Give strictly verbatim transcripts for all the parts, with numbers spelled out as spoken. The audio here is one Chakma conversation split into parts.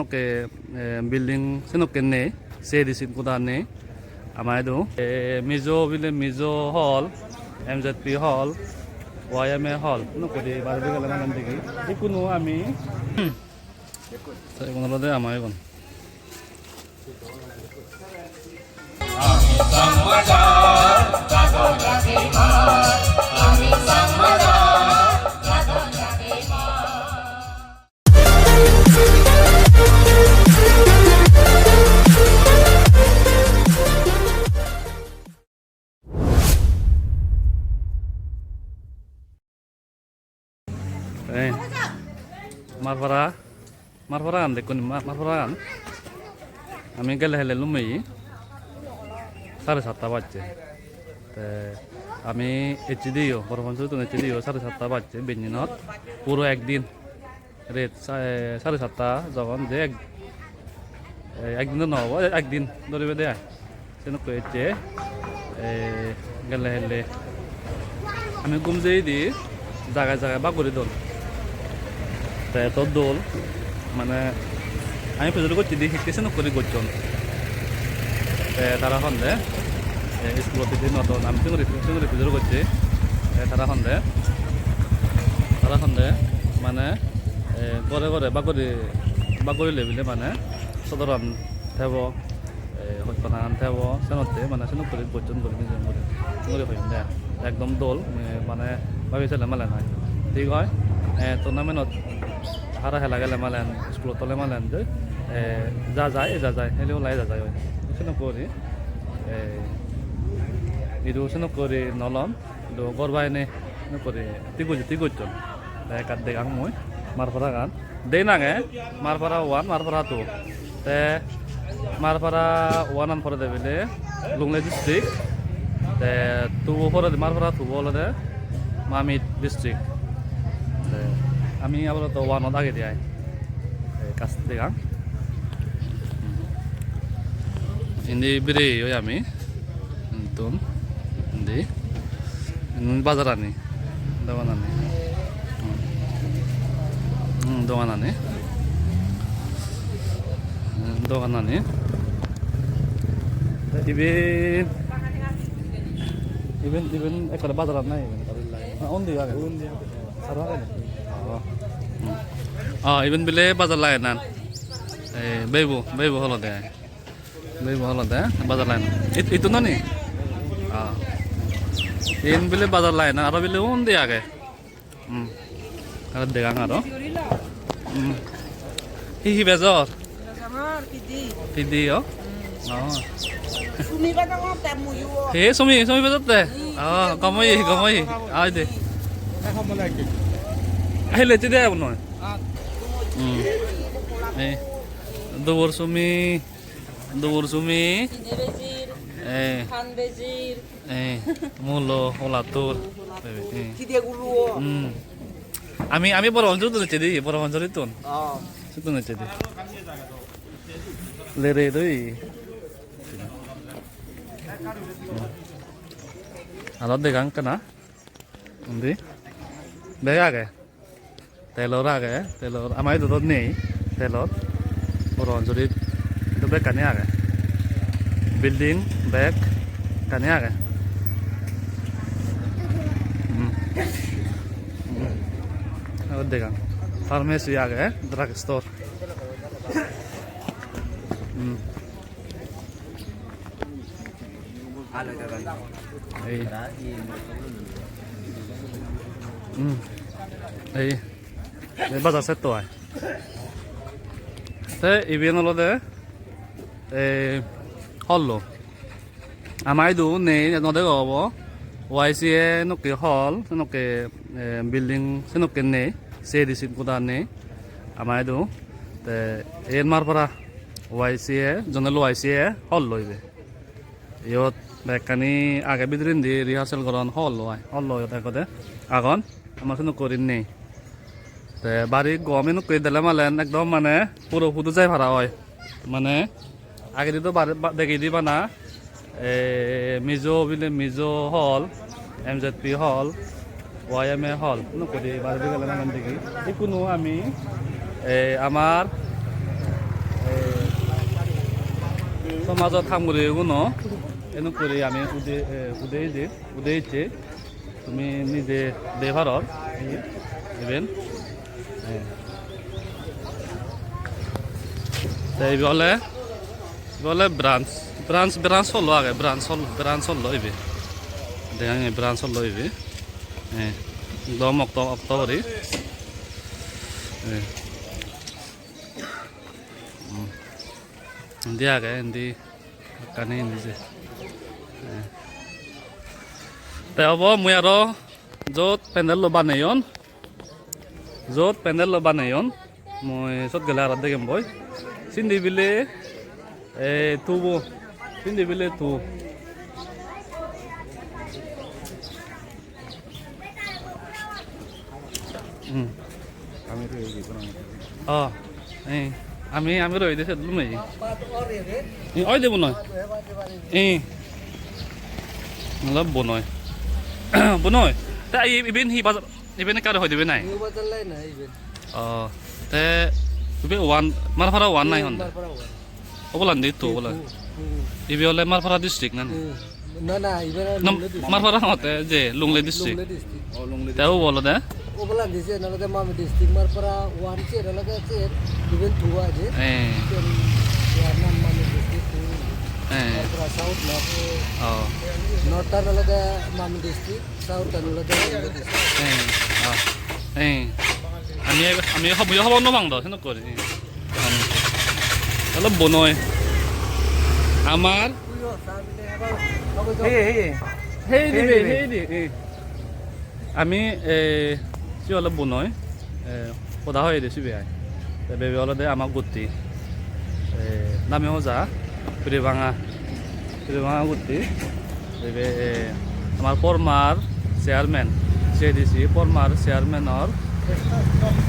Ke, eh, building senokke nei, se di sit goda nei. Ama idu, eh, Mizo bile Mizo Hall, M Z P Hall, Y M A Hall, nokko di bar bigale manan degi. Ikkunu ami, hmm. Te igun olode ama igun. Ei, Marpara, Marparagan dekkoni, Mar-, Marparagan. Ami gele hele lumei sare satta bajje. Te ami ecche diyo, Boro Panchayatun ecche diyo, sare satta bajje, benjinot puro ekdin. Ret sa-, eh, sare satta jogon je ek, eh, ekdin do no obo, ekdin dhoribe de ai. Senokko ecche, eh, gele hele. Ami gum jeyedi jaga jaga bak guri don. Te eto dol, mane ami pujor gocchedi hitte senokko guri gocchon. Te tara honde, eh, iskulot hidi no don, ami singuri, singuri pujor gocche. Te tara honde, tara honde, mane, eh, gore gore bak guri, bak guri lebile mane sodoran thebo, eh, hojpanagan thebo, senotte mane senok guri gocchon guri nijon guri, guri hoyonde. Ekdom dol, eh, mane babi sele male noi. Thik oi, eh, tournament-ot hara hela gele malen, iskulot ole malen je, eh, ja jai, e ja jai, hele ola e ja jai oi. Senok guri, eh, idu senok guri nolon, idu gor baine senok guri thik gocchon, thik gocchon. Te ekkan degang mui, Marparagan. Diyen age, Marpara one, Marpara two. Te Marpara one-an porede bile Lunglei district. Te two-bo porede, Marpara two-bo olode Mamit district. Te ami apadoto one-ot agede ai. Te ekka degang. Indi bereye oi ami. Hintu indi, indi bajarani, doganani. Hmm. Hmm, doganani. Hmm, doganani. Te iben, iben, iben ekkore bajaran nahi iben? Ah, undi age. Undi age. Aro age. Oh. Hmm. Ah, iben bile bajar line-an. Eh, bebo, bebo olode ai. Bebo olode bazar line. It-, ittun no ni? Ah. Iyen bile bazar line, aro bile undi age. Hmm. Aro degang aro. Hmm. Hi hi bejor? Bejongor, pidi. Pidi o? Hmm. Oh. Sumi bejongor te muiyo. He sumi, sumi bejotte? Hmm. Oh, gom oye, gom oye. Ai de. Ahile chide abno. Ah. Hmm. Eh. Dubor sumi. Dubor sumi. Pide bejir. Eh. Pan bejir. Eh. Mulo, holattur. Eh. Pide gulo. Hmm. Ami, ami Boro Panchayat-tun ecche di, Boro Panchayat-tun. Oh. Sittun ecche di. Lere doi. Aro degang ekkana. Undi. Bek age. Telor age, telor ama idu dot nei, telor. Boro Panchayat idu bekkani age. Building bekkani age. Hmm. Hmm. Aro degang. Pharmacy age, drug store. Hmm. Ei. Hmm. Ei. Ei bazar setto ai. Te iben olode, ei, hall-o. Ama idu nei, no dega obo. Y C A nokke hall, senokke, eh, building senokke nei. Se di sit goda nei. Ama idu. Te iyen Marpara Y C A, Zonal Y C A hall-o ibe. Iyot bekkani age bidirendi rehearsal goron hall-o ai. Hall-o iyot ekkode agon. Ama senokko guri nei. Te bari gom enokko dele malen ekdom mane puro hudu jai para oi. Mane agedi do bar-, ba-, degedi bana, eh, Mizo bile Mizo Hall, M Z P Hall, Y M A Hall, nokko di bar bigale nanan degi. Ikkunu ami, eh, amar Somajot ham guriyeguno, enuk guri ami ude, eh, ude ije, ude icche. Tumi nije de paror, iben. Eh. Te ibe ole, ibe ole branch, branch, branch holo age, branch hol, branch holo ibe. Degang ibe branch holo ibe. Eh, ekdom okto, okto guri. Eh. Hmm. Indi age, indi ekkani indi je. Eh. Te obo mui aro jot pandal lo baneyon, jot pandal lo baneyon, mui sot gele aro degem boi. Sindi bile, eh, tubo, sindi bile tu. Hmm. Ami roi di kono. Oh, eh, ami, ami roi di se lumei. Eh, oi de bunoi. Eh. Nala bunoi. Bunoi. Ta i-, iben hi bazar, iben kar hoi dibe nai? New bazar lai na iben. Oh, te ibe one, Marpara one nai honde. Marpara one. Obolandi to, obola. Hmm. Ibe ole Marpara district nani? Hmm. Na, na, ibe na, Nam-, Lunglei district. Marpara hote je Lunglei district. Lunglei district. Oh, Lunglei district. Te obo olode? Obolandi je olode Mamit district, Marpara one je olode je, iben two aje. Eh. Iben one nam Mamit district two. Eh. Marpara south na. Oh. North an olode Mamit district, south an olode Lunglei district. Eh. Oh. Eh. Ami, ami hobo, hobo no pang do, seno kori. Hello, bonoi. Amar. Hey, hey, hey. Hey, di, hey, hey, di, hey. Ami, eh, si holo bonoi. Eh, hoda hoi de sibe ai. Te bebe olode ama gutti. Eh, name hoja, Piribanga. Piribanga gutti. Ibe, eh, amar former chairman, C A D C former chairman or,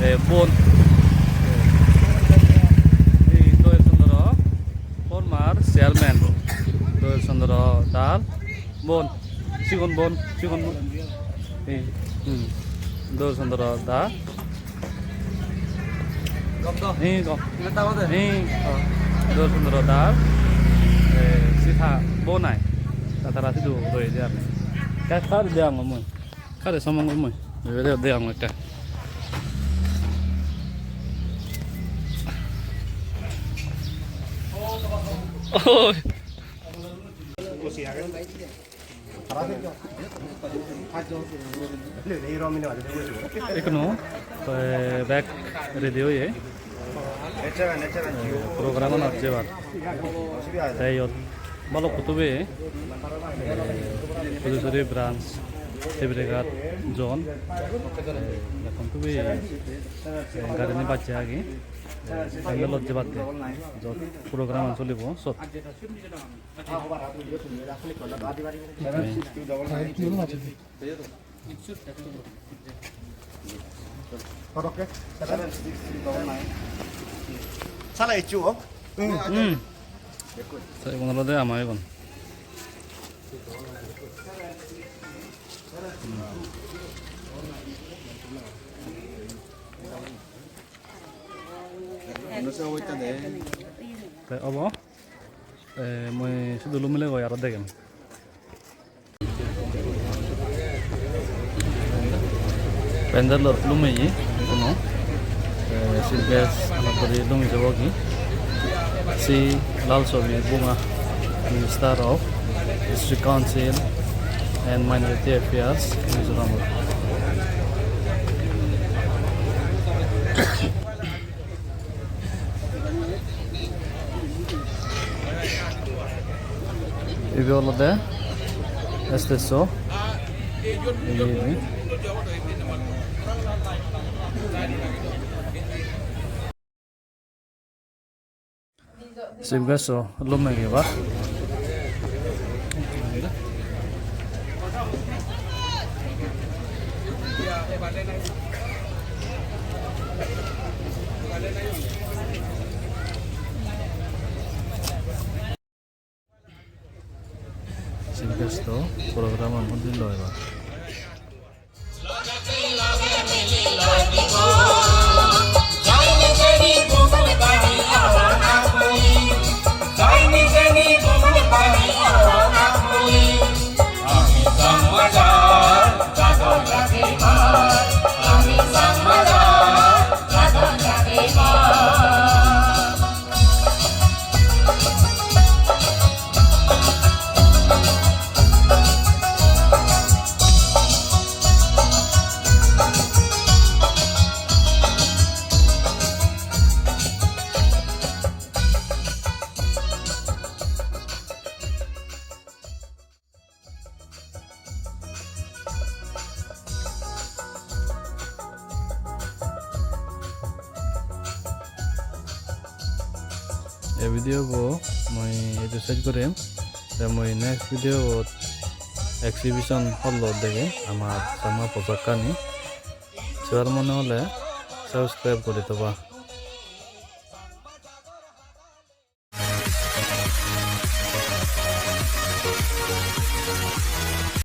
eh, bon. Eh, Doyal Chandra, former chairman Doyal Chandra dar bon, sigon bon, sigon bon. Eh, hmm, Doyal Chandra dar. Hi, gom. Hi, oh. Dol Sundoro dar, eh, sitha bo nai. Ta tara sidu roi de age. Ka kar de ang mui. Kare samang mui. Bebe de ang ekka. Oi. Ekhono, eh, bek ready oye. Eh, program anot jebar. Te iyot balukko tube, eh, Pudusuri branch, Tibirighat zone, eh, bekkun tube, eh, garini bacche agi, eh, pandalot jebatte, jot program an solibo, sot. Sala ecchu, oh. Hmm. Sa igun olode ama igun. Te obo, eh, mui sidu lumile goi aro degem. Pandalot lumeye ekhono, eh, Chief Guest anot guri lumi jabo gi. Sri Lalchowdhury Bungah, Minister of District Council and Minority Affairs, Mizoram. Ibe olode stage show. Ibe, ibe. Chief Guest-o lumegi ba. Chief Guest-o program-an undi loi ba. Ei video bo mui idu sej gurim. Te mui next video bot exhibition hall ot degem amar Changma pojakkani. Sebar mone hole subscribe guri thoba.